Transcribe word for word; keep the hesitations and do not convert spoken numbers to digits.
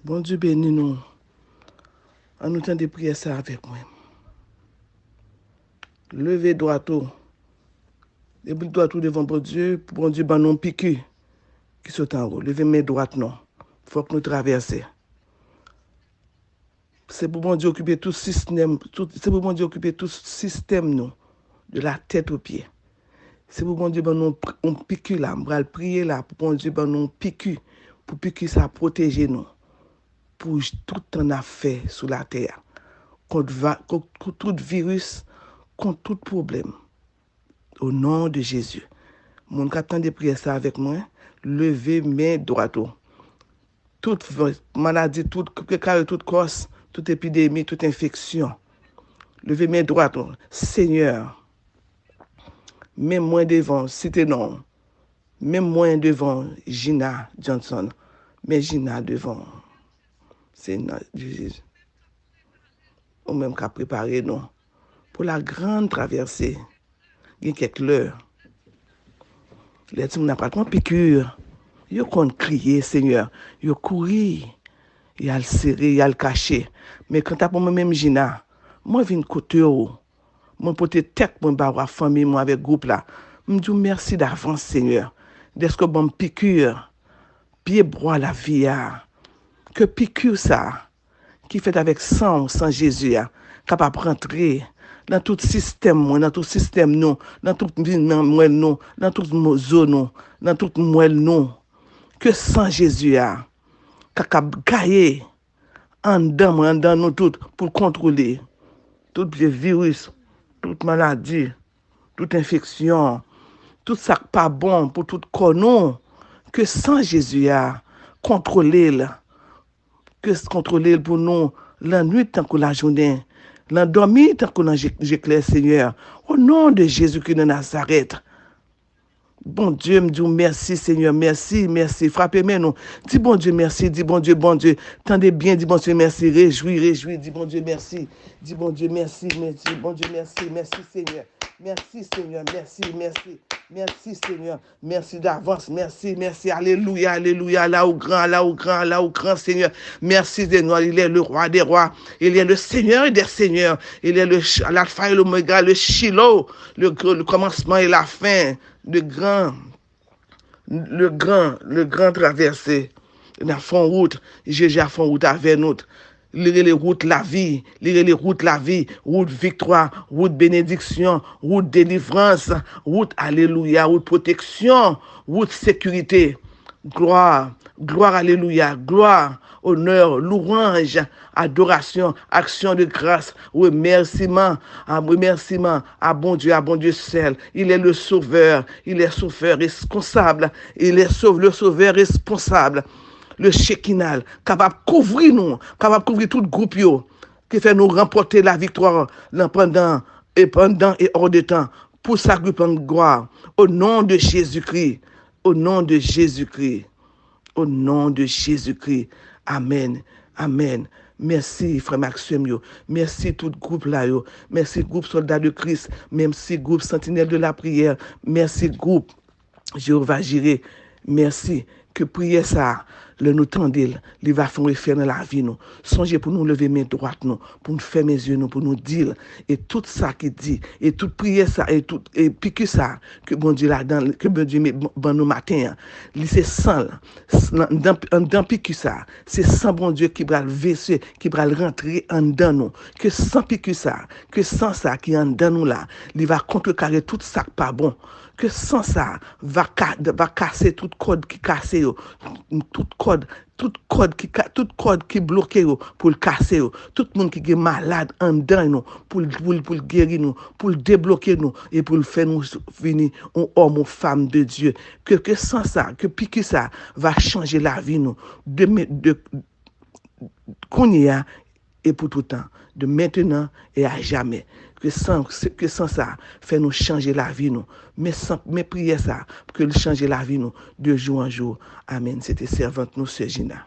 Bondye beni nou. Ann nou tande priyè sa avèk mwen. Leve dwat ou. Leve dwat ou devan Bondye, pou Bondye ban nou yon piki ki sot anwo. Leve men dwat nou. Fòk nou travèse. Se pou Bondye okipe tout sistèm, tout, se pou Bondye okipe tout sistèm nou, de la tèt o pye. Se pou Bondye ban nou yon pri-, yon piki la, m pral priye la pou Bondye ban nou yon piki, pou piki sa pwoteje nou, pou j-, tout tan n ap fè sou latè a, kont va-, kont, kont tout viris, kont tout pwoblèm. O non de Jezi. Moun k ap tande priyè sa avèk mwen, leve men dwat ou. Tout v-, maladi, tout k-, kare tout kòs, tout epidemi, tout enfeksyon. Leve men dwat ou. Senyè, men mwen devan w, site non w. Men mwen devan w, Gina Johnson. Men Gina devan w. Senyè Jezi. Ou menm k ap prepare nou pou la grande traversée. Gen kèk lè, lè timoun nan pral pran piki, yo konn kriye, Senyè. Yo kouri, y al sere, y al kache. Men kanta pou mwen menm, Gina, mwen vin kote w. Mwen pote tèt mwen ba w ak fanmi mwen avèk gwoup la. M di w mèsi davans, Senyè, dèske w ban m piki, pye bwa lavi a. Ke piki sa a, ki fèt avèk san w, san Jezi a, kapab rantre nan tout sistèm mwen, nan tout sistèm nou, nan tout vi, nan mwèl nou, nan tout mo-, zo nou, nan tout mwèl nou. Ke san Jezi a kapab gaye anndan mwen, anndan nou tout, pou l kontwole tout vye viris, tout maladi, tout enfeksyon, tout sa k pa bon pou tout kò nou. Ke san Jezi a kontwole l. Kris kontwole l pou nou, lannwit tankou lajounen, nan dòmi tankou nan je, je klè, Senyè. O non de Jezikri de Nazarèt. Bondye, m di w mèsi, Senyè, mèsi, mèsi. Frape men nou. Di Bondye mèsi, di Bondye, Bondye. Tande byen, di Bondye mèsi. Rejwi, rejwi, di Bondye mèsi. Di Bondye mèsi, mèsi, Bondye mèsi, mèsi, Senyè. Mèsi, Senyè, mèsi, mèsi. Mèsi, Senyè. Mèsi davans, mèsi, mèsi, alelouya, alelouya, ala ou gran, ala ou gran, ala ou gran, Senyè. Mèsi, Senyè, il est le roi des rois, il est le Seigneur des seigneurs, il est le ch-, l'alpha et l'oméga, le Shiloh, le, le commencement et la fin, le grand, le grand, le grand traversé. N ap fè yon wout, Jezi ap fè yon wout avè nou. Li rele wout lavi, li rele wout lavi, wout viktwa, wout benediksyon, wout delivrans, wout alelouya, wout pwoteksyon, wout sekirite. Glwa, glwa, alelouya, glwa, onè, louwanj, adorasyon, aksyon de gras, remèsiman, a, remèsiman a Bondye, a Bondye sèl. Il est le sauveur, il est sauveur responsable, il est sauv-, le sauveur responsable. Le Shekinah, kapab kouvri nou, kapab kouvri tout gwoup yo, ki fè nou ranpòte laviktwa nan pandan e pandan e hors de temps, pou sa gwoup an glwa, o non de Jezikri, o non de Jezikri, o non de Jezikri. Amèn. Amèn. Mèsi, frè m ak sè m yo. Mèsi tout gwoup la yo. Mèsi gwoup Sòlda de Kris. Mèsi gwoup Santinèl de la Priyè. Mèsi gwoup Jewova Jire, mèsi ke priyè sa a, lè nou tande l, li va fè yon efè nan lavi nou. Sonje pou nou leve men dwat nou, pou nou fèmen zye nou, pou nou di l. E tout sa ki di, e tout priyè sa, e tout, e piki sa ke Bondye ladan, ke Bondye met ban nou maten an, li se san l. S-, anndan, anndan piki sa, se san Bondye ki pral vèse, ki pral rantre anndan nou. Ke san piki sa, ke san sa ki anndan nou la, li va kontrekare tout sa k pa bon. Ke san sa va ka, va kase tout kòd ki kase yo, tout kòd, tout kòd ki ka, tout kòd ki bloke yo pou l kase yo. Tout moun ki gen malad anndan nou pou l, pou l, pou l geri nou, pou l debloke nou e pou l fè nou vini yon òm, yon fanm de Dye. Ke, ke san sa, ke piki sa va chanje lavi nou. De, de, kounye a e pou toutan, de maintenant et à jamais. Ke san, ke san sa fè nou chanje lavi nou. Men san, men priyè sa, pou ke l chanje lavi nou de jou an jou. Amèn. Se te sèvant nou, sè Gina.